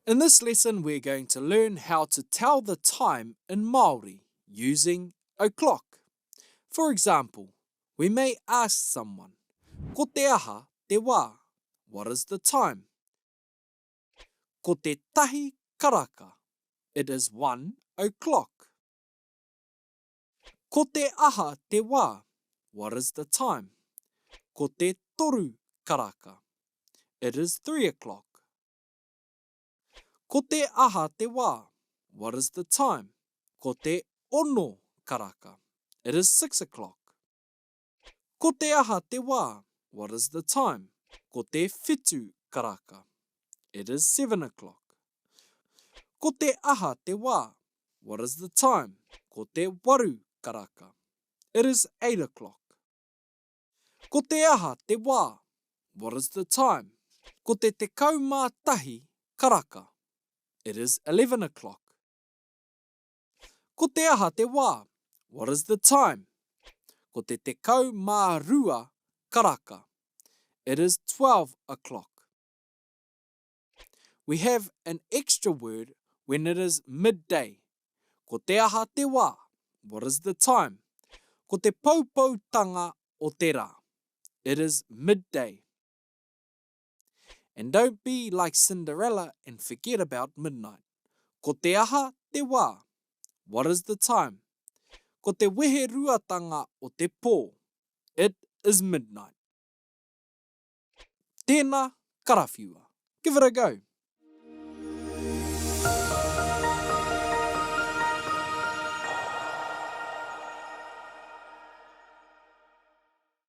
In this lesson we're going to learn how to tell the time in Māori using a clock. For example, we may ask someone, Ko te aha te wā? What is the time? Ko te tahi karaka. It is one o'clock. Ko te aha te wā? What is the time? Ko te toru karaka. It is o'clock. Ko te aha te wā? What is the time? Ko te ono karaka. It is o'clock. Ko te aha te wā? What is the time? Ko te whitu karaka. It is o'clock. Ko te aha te wā? What is the time? Ko te waru karaka. It is o'clock. Ko te aha te wā? What is the time? Ko te 11 karaka. It is o'clock. Ko te aha te wā? What is the time? Ko te 12 karaka. It is o'clock. We have an extra word when it is midday. Ko te aha te wā? What is the time? Ko te poupoutanga o te rā. It is midday. And don't be like Cinderella and forget about midnight. Ko te aha te wā? What is the time? Ko te weheruatanga o te pō. It is midnight. Tēnā, karawhiua. Give it a go!